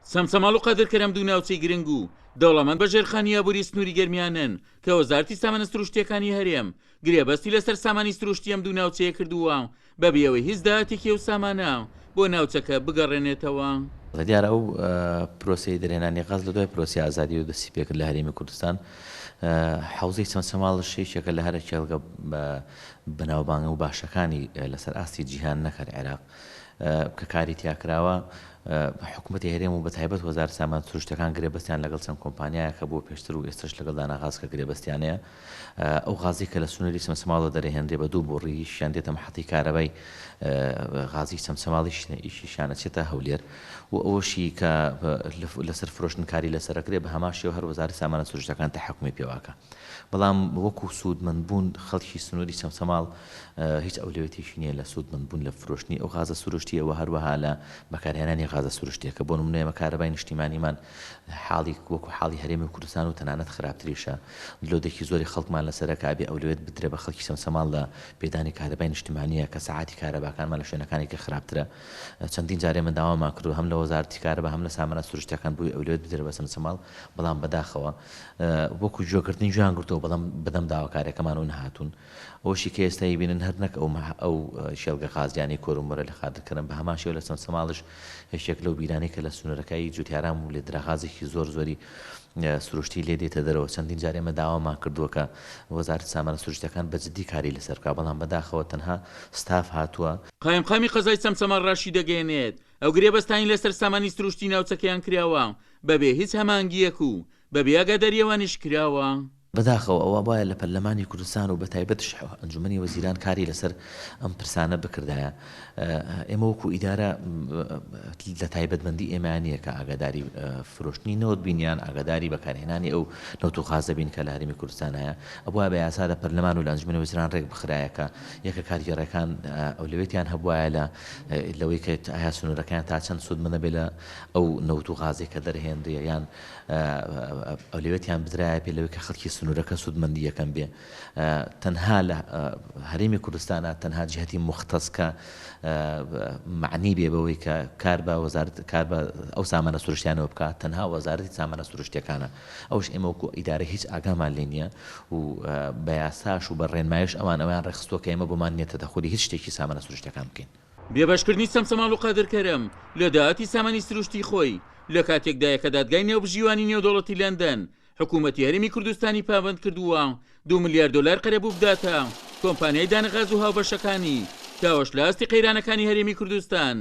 چەمچەماڵ و قادرکەرەم دوو ناوچەی گرنگ و دەوڵەمەند بە ژێرخانی ئابووری سنووری گەرمیانن کە وەزارەتی سامانە سروشتییەکانی هەرێم گرێبەستی لەسەر سامانی سروشتی ئەم دوو ناوچەیە کردووە بەبێ ئەوەی هیچ داهاتێکی ئەو سامانە بۆ ناوچەکە بگەڕێنێتەوە. دیارە ئەو پرۆسەی دەرهێنانی غاز لە دوای پرۆسەی ئازادیەوە دەستی پێکرد لە هەرێمی کوردستان. حەوزەی چەمچەماڵش یەکێکە لە هەرە کێڵگە بەناوبانگ و باشەکانی لەسەر ئاستی جیهان نەک هەر عێراق کە کاری تیا کراوە. حکومەتی هەرێم و بەتایبەت وەزارەتی سامانە سروشتیەکان گرێبەستیان لەگەڵ چەند کۆمپانیایەک هەبووە پێشتر و ئێستەش لەگەڵ دانا غاز کە گرێبەستیان هەیە. ئەو غازەی کە لە سنووری چەمچەماڵەوە دەرەهێنرێ بە دوو بۆڕی یەکیان دێتە مەحەتەی کارەبای غازی چەمچەماڵ یەکیشیان ئەچێتە هەولێر و ئەوەشی کە لەسەر فرۆشتن کاری لەسەر ئەکرێ بە هەمان شێوە هەر وەزارەتی سامانە سروشتەکان تەحەکومی پێوە ئەکا بەڵام وەکو سوودمەند بوون خەڵکی سنووری چەمچەماڵ هیچ ئەولەوێتێکی نییە لە سوودمەند بوون لە فرۆشتنی ئەو غازە سروشتییە و هەروەها لە بەکارهێنانی غازە سروشتییەکە بۆ نموونە ئێمە کارەبای نیشتیمانیمان حاڵی وەکو حاڵی هەرێمی کوردستان و تەنانەت خراپتریشە. لۆدێکی زۆری خەڵکمان لەسەرە کە ئەبێ ئەولەوێت بدرێ بە خەڵکی چەمچەماڵ لە پێدانی کارەبای نیشتمانییە کە سەعاتی کارەباکانمان لە شوێنەکانی کە خراپترە. چەندین جار ئێمە داوامان کردووە هەم لە وەزارەتی کارەبا هەم لە سامانە سروشتیەکان بۆی ئەولەوێت بدرێ بە چەمچەماڵ بەڵام بەداخەوە وەکو گوێگرتنی گوێیان گرتووە بەڵام بەدەم داواکاریەکەمانەوە نەهاتوون. ئەوەشی کە ئێستا ئەیبینن هەر نەک ئەو ئەو کێڵگە غازیانەی کۆرومۆرە لە قادرکەرەم بە هەمان شێوە لە چەمچەماڵش یەکێک لەو بیرانەی کە لە سنوورەکای جوتیاران بوو لێدرا غازێکی زۆر زۆری سروشتی لێ دێتە دەرەوە چەندین جار ئێمە داوامان کردووە کە وەزارەتی سامانە سروشتیەکان بە جدی کاری لەسەر بکا بەڵام بەداخەوە تەنها ستاف هاتووە. قایمقامی قەزای چەمچەماڵ راشیدەگەیەنێت، ئەو گرێبەستانەی لەسەر سامانی سروشتی ناوچەکەیان کراوە بەبێ هیچ هەماهەنگییەک و بەبێ ئاگاداری ئەوانیش کراوە. بەداخەوە ئەوە وایە لە پەرلەمانی کوردستان و بەتایبەتش ئەنجومەنی وەزیران کاری لەسەر ئەم پرسانە بکردایە. ئێمە وەکو ئیدارە لە تایبەتمەندی ئێمەیا نییە کە ئاگاداری فرۆشتنی نەوت بین یان ئاگاداری بەکارهێنانی ئەو نەوت و غازە بین کە لە هەرێمی کوردستان هەیە. ئەبوایە بە یاسا لە پەرلەمان و لە ئەنجومەنی وەزیران ڕێک بخرایە کە یەکە کارگێڕەکان ئەولەوێتیان هەبوایە لە لەوەی کە ئایا سنوورەکەیان تا چەند سوودمەندە بێ لە ئەو نەوت و غازەی کە دەرهێنرێ یان ئەولەویەتیان بدرایە پێ لەوەی کە خەڵکی سنوورەکە سوودمەندی یەکەم بێ تەنها لە هەرێمی کوردستانە تەنها جهتی مختص کە معنی بێ بەوەی کە کار بە وەزارەت کار بە ئەو سامانە سروشتیانەوە بکات تەنها وەزارەتی سامانە سروشتیەکانە ئەوش ئێمە وەکو ئیدارە هیچ ئاگامان لێ نییە و بە یاساش و بە ڕێنمایش ئەوان ئەویان ڕێکخستووە کە ئێمە بۆمان نییە تەدەخولی هیچ شتێکی سامانە سروشتیەکان بکەین. بێبەشکردنی چەمچەماڵ و قادر کەرەم لە داهاتی سامانی سروشتی خۆی لە کاتێکدایە کە دادگای نێوبژیوانی نێودەوڵەتی لەندەن حکوومەتی هەرێمی کوردستانی پابەند کردووە دوو ملیار دۆلار قەرەبوو بداتە کۆمپانیای دانەغاز و هاوبەشەکانی کە ئەوەش لە ئاستی قەیرانەکانی هەرێمی کوردستان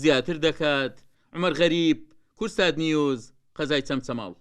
زیاتر دەکات. عومەر غەریب، کوردسات نیوز، قەزای چەمچەماڵ.